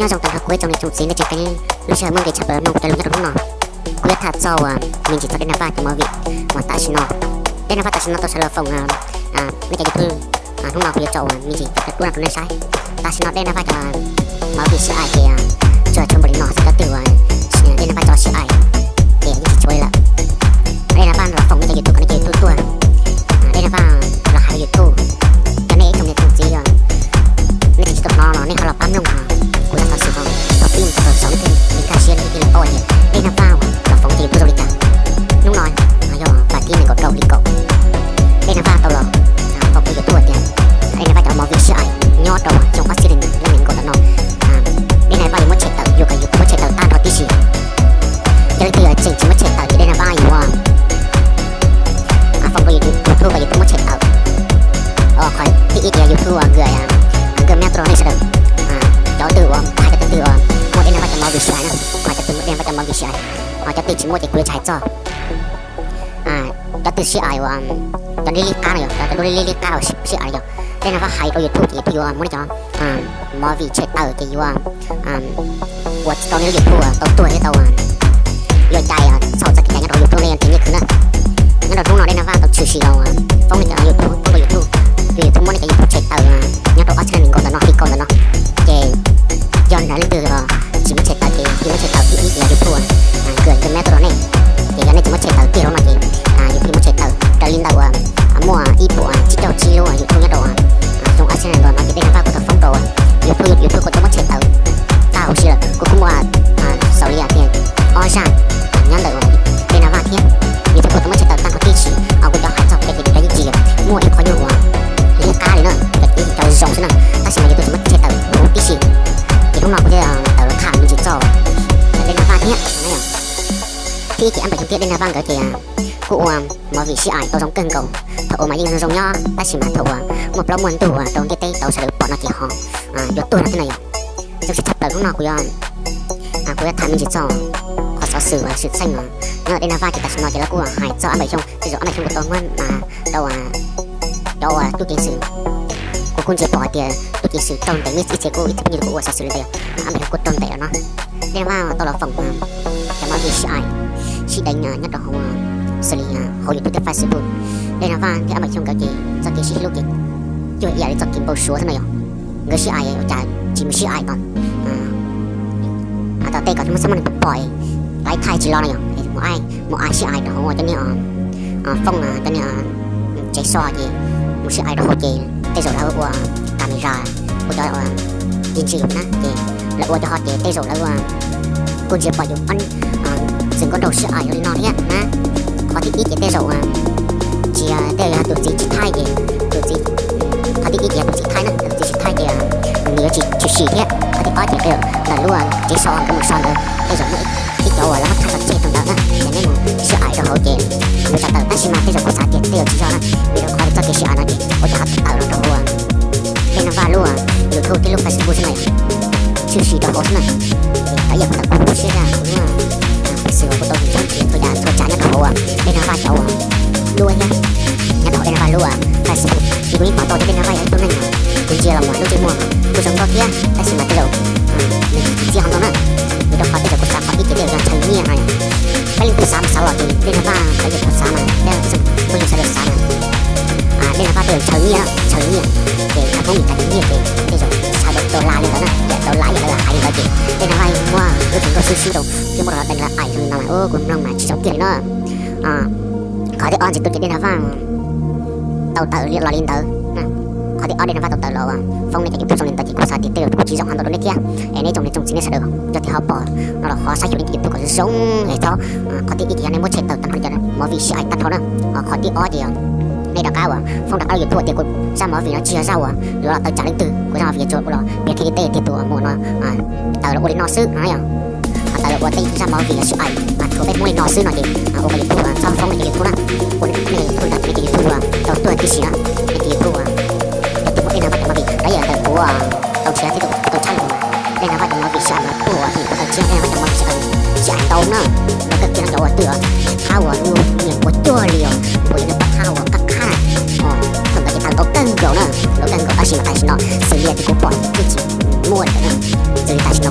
Nyob zoo tag nrho kuv ib tsoom niam tsoom txiv nej tseem peb lub sij hawm muaj nqis tshaj plaws mloog kuv cov lus nyob rau hnub no. Kuv yuav tham txog uas me ntsis txog Dej Nag Vaj cov movie uas tam sim no Dej Nag Vaj tam sim no tau sawv los foom nej cov YouTube. Hnub no kuv yuav tso uas me ntsis cov duab no rau nej saib. Tam sim no Dej Nag Vaj cov movie sib aim ces tsuas tshuav npaum li no xwb, cov twg uas Dej Nag Vaj cov sib aim ces yeej tsis tshuav li lawm. Dej Nag Vaj los foom nej cov YouTube kom nej cov YouTube tuaj. Dej Nag Vaj los hais rau YouTube. Cov nej ib tsoom niam tsoom txiv yog nej tsis tau hnov los nej ho los pab mloog no. Kuv yuav thov xwm thaum pib mus txog thaum xaus nej thiaj li nkag siab, nej thiaj li paub tias Dej Nag Vaj los foom cov YouTube zoo li cas. Hnub no yog vas thib nees nkaum rau hli kaum, Dej Nag Vaj tau los foom rau YouTube tias Dej Nag Vaj cov movie sib aim nyob rau xyoo ob txhiab nees nkaum ntawm no, Dej Nag Vaj yuav muab tshem tawm, yuav kom YouTube muab tshem tawm tag nrho tib si. Yog leej twg tseem tsis muab tshem tawm ces Dej Nag Vaj yuav foom rau YouTube kom YouTube muab tshem tawm. Qhov thib ib ces YouTube nkawd, nkawd meb tuaj rau nej sawv daws, cov twg uas hais cov twg twg uas muaj Dej Nag Vaj cov movie sib aim na, hais cov twg muaj Dej Nag Vaj cov movie sib aim. Ho cov twg tsis muaj ces kuv yuav tsis hais txog. Cov twg sib aim uas cov lib lib qab no yog cov lub lib lib qab uas sib aim no yog Dej Nag Vaj hais rau YouTube ces YouTube yuav muab nej cov movie tshem tawm ces yuav ua tsis tau nej lub YouTube tau tuag thiab tau yuav cai txhaum txoj kev cai nyob rau YouTube nej nrhiav nyiaj khwv na. Nyob rau hnub no Dej Nag Vaj tau tshwm sim los foom nej cov YouTube, foom rau YouTube, YouTube muab nej cov YouTube tshem tawm nyob rau ob txhiab nees nkaum ntawm no, hli kaum ntawm no. Ces yog leej twg tsis muab tshem tawm ces thiaj muab tshem tawm. Thib ib ces yog YouTube nkawd nkawd meb tuaj rau nej, ces yog nej tsis muab tshem tawm kiag lub no ces YouTube muab tshem tawm raws li ntawm uas muaj ib puas tsib caug tsib lub YouTube nyob rau xyoo ob txhiab nees nkaum no ces Dej Nag Vaj kuj tau foom rau YouTube, YouTube kuj tau muab tshem tawm tag huv si lawm. Kuv kuj muaj xaus li tias ob zaj nyob ntawm Dej Nag Vaj thiab YouTube kuj tau muab tshem tawm tag nrho tib si. Kuv cov hais txog pem ces kuv cov yeej tsis muaj ib qho nyuag uas lib qab li na, cov zoo xwb na, tab sis mas YouTube tsis muab tshem tawm huv tib si. Ces hnub no kuv thiaj tawm los tham me ntsis txog Dej Nag Vaj thiab. Thib ib ces ab npam xyoo thiab Dej Nag Vaj nkawd ces kuj ua movie sib aim tau zoo kawg nkaus. Thaum ub mas yeej zoo zoo nyob tab sis mas thaum uas muaj plaub muaj ntug uas rau ntiaj teb tau sawv daws pom no ces ho yuav tuag no thiab na yog. Zoo siab tshaj plaws hnub no kuv yuav, kuv yuav tham me ntsis txog qhov xov xwm uas xwm txheej uas nyob Dej Nag Vaj ces tam sim no ces lawv kuj hais txog ab npam xyoo, tej zaum ab npam xyoo kuj tau muab mas rau cov uas tub ceev xwm. Kuv kuj ntsia pom hais tias tub ceev xwm raug ntes nyob ib txhia kuj ib txhia phooj ywg kuj ua xov xwm li ntawd yog ab npam xyoo kuj raug ntes lawm no. Dej Nag Vaj tau los foom cov movie sib aim sib deev nyob rau hauv, xws li hauv YouTube thiab Facebook. Dej Nag Vaj thiab ab npam xyoo nkawd ces txoj kev sib hlub ces cuag ib yam li txoj kev npau suav xwb no yog. Nkawd sib aim ua cas tsis mus sib aim tom, tom tej kom muaj xab maj pom, laiv thaij tsis los no yog, mus aim sib aim rau hauv cov niag foob, cov niag tsev so ces mus sib aim rau hauv ces tej zaum lawv ua camera, ua cov ntsis ntsis na ces lawv ua cov ho ces tej zaum lawv ua kuj ntsia pom yus txwm nkauj nraug sib aim li no thiab na. Qhov thib ib ces tej zaum tsis, tej zaum yog tus txiv tsis thaij ces tus txiv, qhov thib ib ces yog tus txiv thaij na, tus txiv tsis thaij ces nws yuav tsis tshwm sim thiab. Qhov thib ob ces tej zaum ntawm lub tsev so nkawd mus so ntawd tej zaum muaj ib cov uas lawv muab thaij tso tseg rau ntawd na ces nej mus sib aim rau hauv ces yuav tsum tawm, tab sis mas tej zaum kuv xav tias tej zaum tsis yog na, vim rau qhov txoj kev sib aim no ces ua cas ho tawm los rau hauv Dej Nag Vaj lub YouTube thiab lub Facebook xwb na. Tshwm sim rau hauv xwb na. Ces tau ib yam kuv tau kuv lub siab zaj kuv lub peev xwm uas kuv tau ntseeg txhua yam txhua tsav nyob rau hauv Dej Nag Vaj cov uas lub thiab nyob rau hauv Dej Nag Vaj lub Facebook ces kuv yeej pom tau tias Dej Nag Vaj yog ib tug neeg uas kuv ntsia los mas lub ntsej muag kuj zoo nkauj thiab tab sis mas tej zaum nws tsis txiaj ho ntau na. Vim rau qhov tej zaum kuv xav qhov ib ces tej zaum yog ntshaw nyiaj no. Peb leej twg xav mas xav los ces Dej Nag Vaj, peb leej twg xav mas peb leej twg sawv daws xav mas Dej Nag Vaj tej zaum ntshaw nyiaj, ntshaw nyiaj ces thaum poob nws cov nyiaj ces tej zaum ntshaw dollar li ntawd na, yam dollar yam lawv hais li ntawd ces Dej Nag Vaj muab lub tsev nkauj xwb xwb rau thiab muab rau deev lawv aim li no mas kuv mloog mas tsis zoo kiag li na. Qhov thib ob ntxiv tuaj ces Dej Nag Vaj tau tawm los li ntawd. Qhov thib ob Dej Nag Vaj tau tawm los foom nej cov YouTube zoo li ntawd ces kuv xav tias tej zaum kuj tsis zoo hab ntau rau nej thiab. Es nej tsoom niam tsoom txiv nej sawv daws yog tias ho pom no los ho saib xyuas nej cov YouTube kom zoo zoo es txhob, qhov thib ib ces yog nej muab tshem tawm tag nrho cov movie sib aim tag nrho na. Qhov thib ob ces yog nej rov qab uas foom rov qab lub YouTube tias kuv zaj movie no tsis yog zaj uas yuav los tawm tsam leej twg, kuv zaj movie yuav tsuas ua los piav qhia li tej tiag tus uas mus no tawm los ua li no xwb no yog. Tawm los ua tej zaj movie sib aim mas tsuas peb Hmoob li no xwb no ces ua kom YouTube txhob foom nej cov YouTube na. Ua nej cov YouTube los ces nej cov YouTube tau tuag tib si na, nej cov YouTube yog tias muaj Dej Nag Vaj cov movie los yog ntawm kuv tau nrhiav thiab tau tshaj lus mas Dej Nag Vaj cov movie sib aim mas puag uas tau nrhiav Dej Nag Vaj cov movie sib aim, sib aim ntau na. Ntau kawg kiag no cov uas twb thab uas niam ua cuag li os, ua yog li pab thab uas qab qab na. Thaum ntawd ces tau ntau kawg nkaus na, ntau kawg nkaus tab sis mas tam sim no xws li tias kuv pom yeej tsis muaj li na. Xws li tam sim no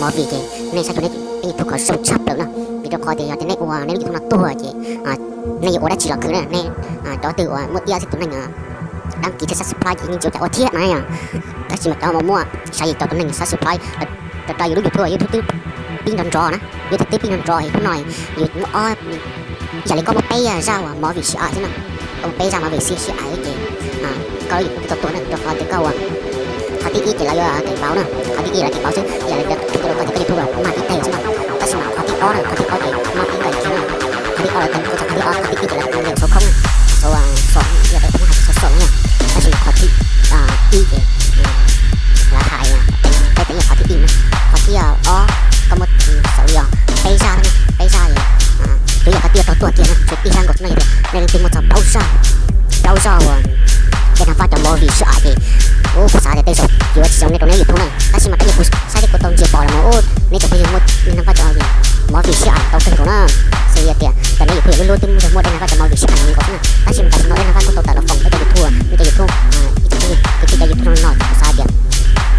Movie ces nej saib tau nej peb YouTube qhov zoo tshaj plaws na. Vim rau qhov tias yog tias nej ua nej lub YouTube no tuag ces nej yuav ua dab tsi los khwv na. Nej cov twg uas muaj tiab xwb tus neeg dab kiv thiab subscribe ces yeej tsis ua cas ua thiab na yom. Tab sis mas cov uas muaj xya yim caum tus neeg subscribe rau yus lub YouTube, YouTube twb pib nrov nrov na, YouTube twb pib nrov nrov es hnub no yus muaj ob, yam li koj muaj peb zaj uas movie sib aim xwb na, koj muaj peb zaj movie sib aim ces koj lub YouTube twb tau tuag na, rau qhov tias koj ua qhov thib ib ces lawv yuav cảnh báo na, qhov thib ib lawv cảnh báo xwb, yam li rau koj tias koj YouTube mas ib teg xwb na. Tab sis mas qhov thib ob na, qhov thib ob ces mas ib teg kiag na. Qhov thib ob lawv tau qhov thib ob, qhov thib ib ces lawv tau xov khoob na, xov, xov yog tau muab hais xov xov na yom. Tab sis mas qhov thib ib ces lawv hais, peb teev yog qhov thib ib na. Qhov thib ob koj muaj xaus li os peb zaj, peb zaj es twb yog qhov thib ob tau tuag kiag na, tshuav ib zaj nkaus xwb no yog tias nej leej twg muaj txog plaub zaj, plaub zaj uas Dej Nag Vaj cov movie sib aim ces kuv xav tias tej zaum yuav tsis zoo nej rau nej YouTube na. Tab sis mas tab yog kuv saib thiab kuv tau ntsia pom los mas nej tsoom phooj ywg muaj Dej Nag Vaj cov movie sib aim tau kawg nkaus na. Xws li tias cov nej YouTube lub lub twb yog muaj Dej Nag Vaj cov movie sib aim nkaus xwb na. Tab sis mas tam sim no Dej Nag Vaj kuj tau tawm los foom peb cov YouTube, nej cov YouTube ib tsoom phooj ywg kwv tij cov YouTube no kuv xav tias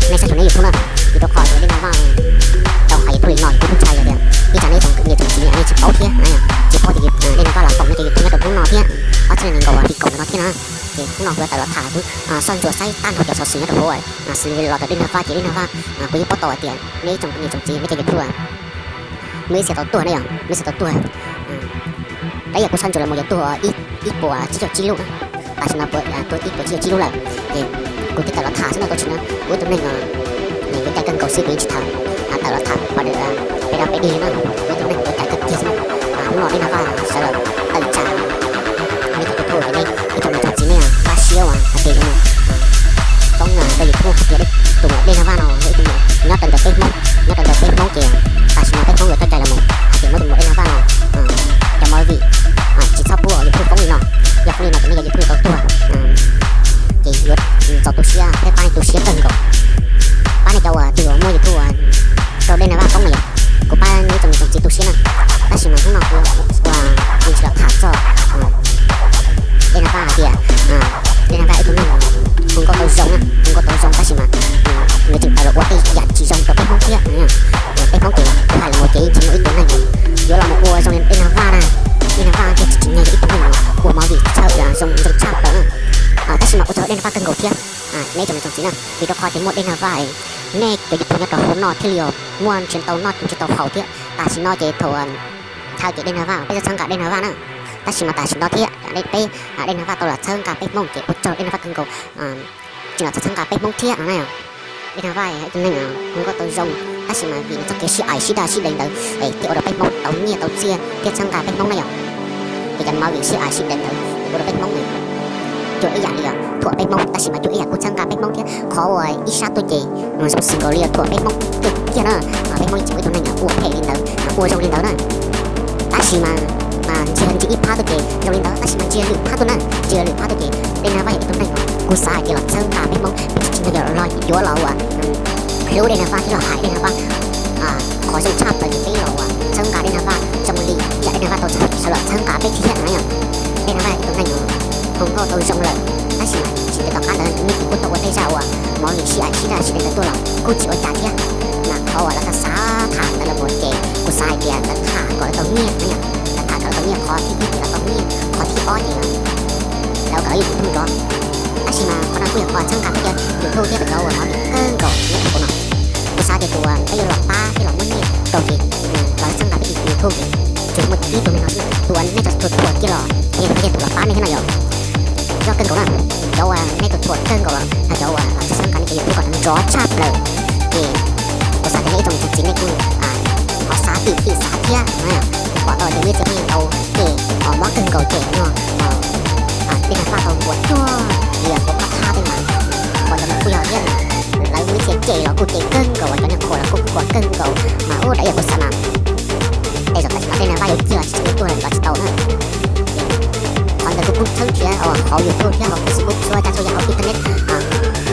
nej saib txhua nej YouTube na, vim rau qhov tias Dej Nag Vaj tau hais YouTube li no kuv kuj ntshai tias ib tsam nej tsoom niam tsoom txiv nej tsis paub thiab, tsis paub tias Dej Nag Vaj los foom nej cov YouTube nyob rau hnub no thiab ob txhiab nees nkaum uas tim kaum no thiab na. Ces hnub no kuv yuav tawm los tham kuv soj ntsuam saib tag nrho cov xov xwm nyob rau hauv, xws li los ntawm Dej Nag Vaj ces Dej Nag Vaj kuv yeej paub tau hais tias nej ib tsoom niam tsoom txiv nej cov YouTube muaj ib txhia tau tuag na yom, muaj ib txhia tau tuag. Tab yog kuv soj ntsuam los mus yuav tuag ib puas tsib caug tsib lub na, tam sim no tuag ib puas tsib caug tsib lub lawm. Ces kuv thiaj tawm los tham xwb no, tau tsis na kuv ib tug neeg yuav cai kawg nkaus xwb kuv yeej tsis tham, tawm los tham pab peb dab peb dig li na, kuv ib tug neeg yuav cai kawg kiag xwb na. Hnub no Dej Nag Vaj sawv daws tawm tsam nej cov YouTube ces nej ib tsoom niam tsoom txiv nej pab siab uas hais tias yuav mus poob rau YouTube hais tias tus muam Dej Nag Vaj no yog ib tug muam nyob rau ntawm peb Hmoob, nyob rau ntawm peb Hmoob ces tam sim no peb Hmoob yuav coj cai los mus hais tias muab tus muam Dej Nag Vaj no cov movie tsis txhob pub YouTube foob li no, yog foob li no ces nej cov YouTube tau tuag. Ces yuav txaus tu siab thiab pab nej tu siab kawg nkaus. Pab nej cov uas twg uas muaj YouTube rau Dej Nag Vaj foob na yom, kuv pab nej tsoom niam tsoom txiv tu siab na. Tab sis mas hnub no kuv ua kuv tsis los tham txog Dej Nag Vaj hais tias Dej Nag Vaj ib tug neeg hu nkauj tau zoo na, hu nkauj tau zoo tab sis mas nws tseem tawm los ua tej yam tsis zoo rau peb Hmoob thiab. Peb Hmoob ces hais los mus ces yeej tsis muaj ib tug neeg yuav los mus ua zoo li Dej Nag Vaj na. Dej Nag Vaj ces tsis tsim nyog yog ib tug neeg ua movie tshaj zoo zoo tshaj plaws na. Tab sis mas ua tsaug Dej Nag Vaj kawg nkaus thiab nej tsoom niam tsoom txiv na, vim rau qhov tias muaj Dej Nag Vaj nej cov YouTube nyob rau hauv no thiaj li muaj nrhiav tau noj nrhiav tau haus thiab. Tam sim no ces thaum thaum ces Dej Nag Vaj peb txhawb nqa Dej Nag Vaj na. Tab sis mas tam sim no thiab peb Dej Nag Vaj tau los txhawb nqa peb Hmoob ces ua tsaug Dej Nag Vaj kawg nkaus tseem los txhawb nqa peb Hmoob thiab no na. Dej Nag Vaj ib tug neeg hu nkauj tau zoo tab sis mas vim nws txoj kev sib aim sib daj sib deev ntawd es thiaj ua rau peb Hmoob tau nyiaj tau txiaj thiab txhawb nqa peb Hmoob na yom. Ces cov movie sib aim sib deev ntawd ua rau peb Hmoob cuag ib yam li thuam peb Hmoob tab sis mas cuag ib yam kuj txhawb nqa peb Hmoob thiab. Qhov uas ib sab tuaj ces zoo xws nkaus li thuam peb Hmoob kawg kiag na, mas peb Hmoob yeej tsis muaj ib tug neeg ua phem li ntawd, ua zoo li ntawd na. Tab sis mas mas ntsia ntsia ib phab tuaj ces zoo li ntawd tab sis mas ntsia lwm phab tuaj na, ntsia lwm phab tuaj ces Dej Nag Vaj yog ib tug neeg kuv xav hais tias los txhawb nqa peb Hmoob, peb tsis tsim nyog yuav los yuav los ua hlub Dej Nag Vaj thiab los hais Dej Nag Vaj qhov zoo tshaj plaws ces peb los ua txhawb nqa Dej Nag Vaj zoo li yam Dej Nag Vaj tau sawv los txhawb nqa peb thiab na yom. Dej Nag Vaj ib tug neeg hu nkauj tau zoo lawm tab sis mas tsis ntev tom qab ntawd nws kuj tau ua tej zaj uas movie sib aim sib daj sib deev ntawd tuaj los kuj tsis ua cas thiab. Mas qhov uas lawv xav xav tham ntawd los mus ces kuv xav hais tias lawv tham kom lawv tau nyiaj na yom, lawv tham kom lawv tau nyiaj. Qhov thib ib ces lawv tau nyiaj, qhov thib ob ces lawv kom lawv YouTube nrov. Tab sis mas qhov no kuj yog qhov txhawb nqa peb cov YouTube thiab cov uas movie kawg nkaus nyob rau hauv no. Kuv xav tias tus uas peb yuav los pab thiab los muab nyiaj rau ces los txhawb nqa peb YouTube ces tsuas muaj tib tug neeg no xwb, tus uas nej tau thuam kiag los ces yog tus los pab nej thiab no yom. Yog kawg nkaus na, cov uas nej tau thuam kawg nkaus los yog cov uas los txhawb nqa nej cov YouTube kom nrov tshaj plaws ces kuv xav tias nej ib tsoom niam tsoom txiv nej kuj ho xav tim tim xav thiab. Kuv pom tau tias muaj ib txhia pheej tau cem mob kawg nkaus cem nyuag Dej Nag Vaj tau nquas cuag li kuv pab thab tej mas qhov ntawd mas kuj yog thiab. Lawv muaj ib txhia cem los kuj cem kawg nkaus, cov niag qhuas los kuj kuj qhuas kawg nkaus. Mas ub, raws li kuv xav mas tej zaum tam sim no Dej Nag Vaj yuav ciaj los tsis txhob tuag los tsis tau na. Qhov ntawd kuv kuj tshawb nrhiav hauv YouTube thiab hauv Facebook txhua tsav txhua yam hauv internet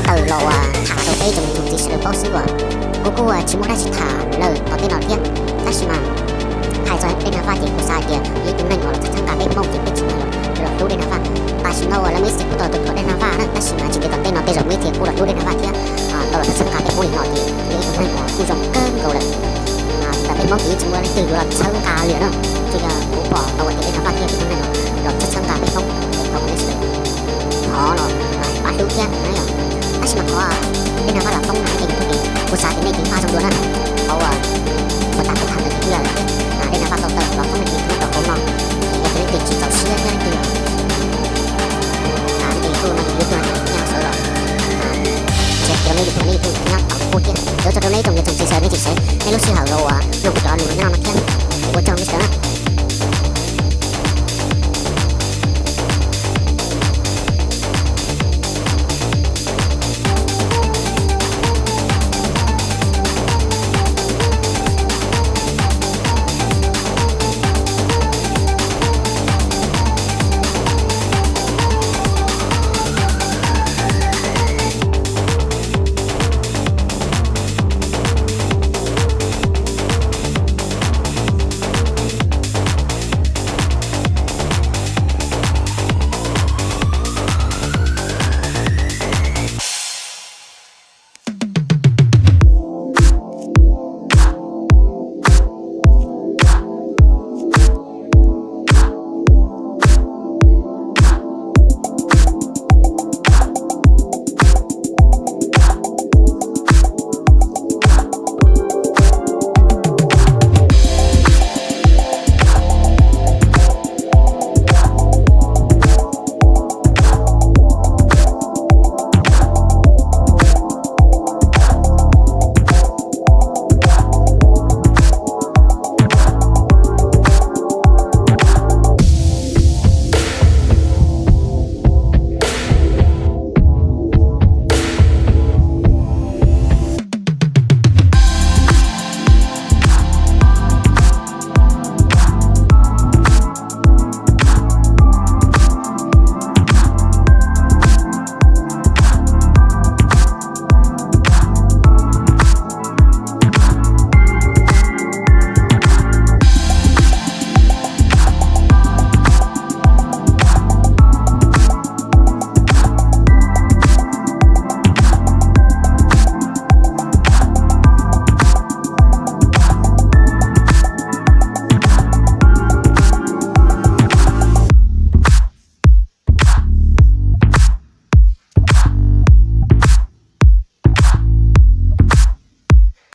tawm los uas tham rau peb tsoom niam tsoom txiv sawv daws paub xwb uas kuv kuj tsis muaj dab tsi tham lawm tom tej no thiab. Tab sis mas hais txog Dej Nag Vaj ces kuv xav hais tias yog ib tug neeg uas los txhawb nqa peb Hmoob ces peb tsis muaj los hlub Dej Nag Vaj. Tam sim no uas lawv muaj ib txhia kuj tau thuam Dej Nag Vaj na, tab sis mas tsis ntev tom ntej no tej zaum muaj ib txhia kuj los hlub Dej Nag Vaj thiab tau los txhawb nqa peb Hmoob li no ces yog ib tug neeg uas kuj zoo kawg nkaus lawm. Thaum ub tsis muaj leej twg yuav los txhawb nqa li na. Tsuas yog kuv pom tau tias Dej Nab Vaj thiab cov neeg no los txhawb txhawb nqa peb Hmoob, tau kom peb sawv daws thov los pab hlub thiab na yom. Tab sis mas qhov Dej Nab Vaj los poob na ces kuv xav tias nej ceev faj zoo dua na. Qhov uas puas tas kuv tham ntawd twb yog Dej Nab Vaj tau tawm los poob nej ceev faj rau hauv no, ces yog tias leej twg tsis txaus siab thiab leej twg, leej twg tuaj no ces yuav tuaj nyob sawv los, ces rau nej YouTube, nej YouTube nyob tau kuj thiab. Yuav tso rau nej ib tsoom niam tsoom txiv sawv nej tsis xaiv nej lub sij hawm los uas